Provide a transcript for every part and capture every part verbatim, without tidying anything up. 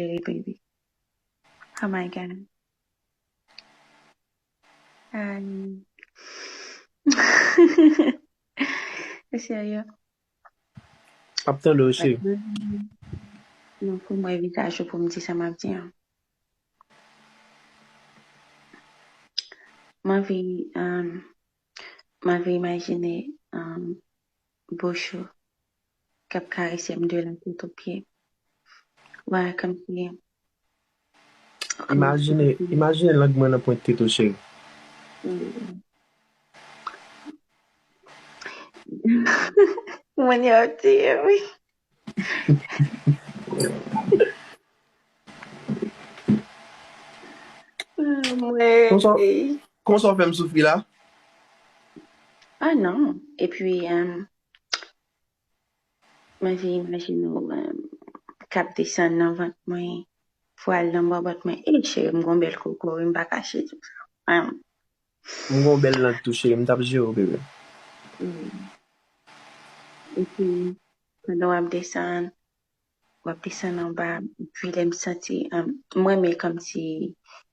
Cheri, baby. Oh my God. Ay. Serye. Ap tande w, cheri. Non, pou mwen vizaj ou pou m di sa m ap di an. M anvi, um, m anvi imajine, um, bouch ou k ap karese m de la tèt o pye. Wè, kòmsi. Imajine, imajine lang mwen nan pwent tete w, cheri. Mwen yo ti, wi. Mwen. Konsa, konsa w fè m soufri la? Ah non. Epi, um, mwen vin imajine w, um, k ap desann nan vant mwen, pou al nan bòbòt mwen. E cheri, m gon bèl kokorim, m pa kache di w sa. Um, M gon bèl lang tou, cheri. M t ap jere w, bebe. Mm. Epi, pandan w ap desann, w ap desann anba, epi lè m santi, um, m renmen kòmsi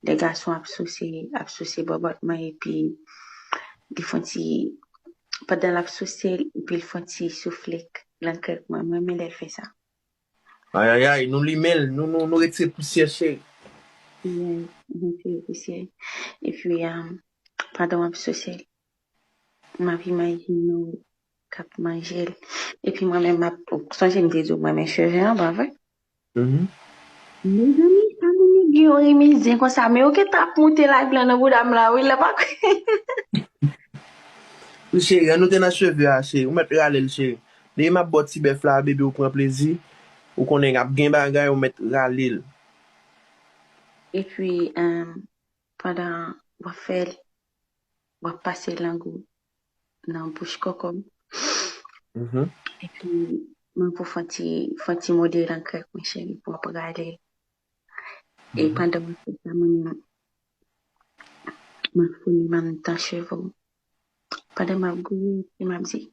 lè gason ap souse, ap souse bòbòt mwen, epi li fè yon ti, pandan l ap souse l, epi l fè yon ti soufle k-, nan krèk mwen. M renmen lè l fè sa. Ayayay, nou limen l, nou, nou, nou retire pousyè, cheri. Yeah, retire pousyè. Epi, um, pandan w ap souse l, m ap imajine w k ap manje l. Epi mwen menm, m ap, ou sonje m te di w mwen renmen cheve an, pa vre? Mhm. Mezanmi, sa moun yo gen yon renmen zen konsa, men yo gentan ap moute live lan nan bouda m la, wi, lè pa kwè. Wi, cheri, an nou te nan cheve a, cheri. Ou mèt rale l, cheri. Depi m ap ba w ti bèf la, bebe, ou pran plezi. Ou konnen ap gen bagay, ou mèt rale l. Epi, um, pandan w ap fè l, w ap pase lang ou nan bouch kòkò m. Mhm. Epi, mwen pou fè yon ti, fè yon ti mode nan krèk mwen, cheri, pou w ap rale l. E pandan w ap fè sa, mwen menm, m ap founi m anndan cheve w. Pandan m ap gouye, epi m ap di.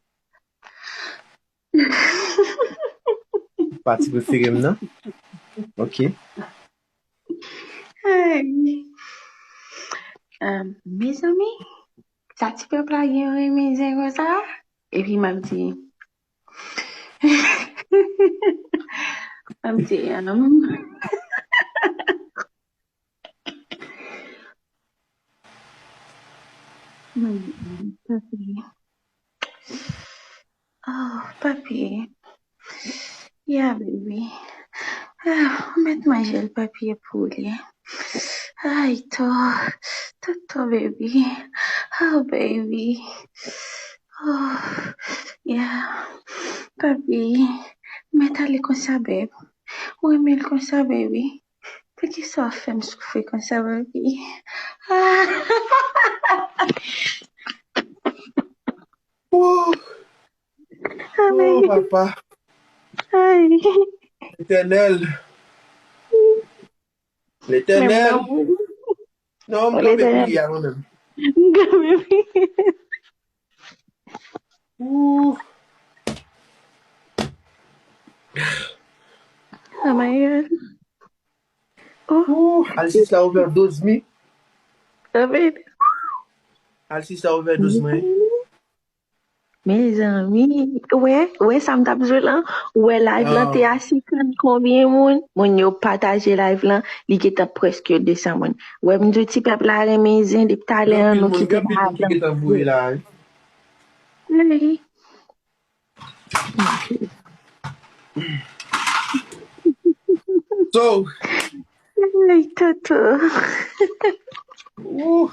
Pati prefere m nan. Ok. Ay. Um, mezanmi, sa ti pèp la gen yon renmen zen konsa? Epi m ap di, m ap di, um, hmm, papi. Oh, papi. Yeah, baby. Ah, ou mèt manje l, papi, e pou li. Ay, to. Toto, baby. Oh, baby. Oh, yeah. Papi, mèt ale konsa, babe. Ou renmen l konsa, baby. Poukisa w ap fè m soufri konsa, papi? Ah! Oh, oh, papa. Ay. Letènèl. Letènèl. Non, m kanpe pou li a mwen menm. M kanpe pou li. Ooh. Oh my God. Ooh, Alsista ovèdoz mi. Amen. Alsista ovèdoz mwen. Mezanmi, wè, wè sa m t ap jwe lan, wè live lan te a senkant konbyen moun, moun yo pataje live lan, li gentan prèske de san moun. Wè m di w ti pèp la renmen zen depi talè an nou kite live lan. Anpil moun, gen anpil moun ki gentan voye la. Wi. So, Ay, Toto. Ooh.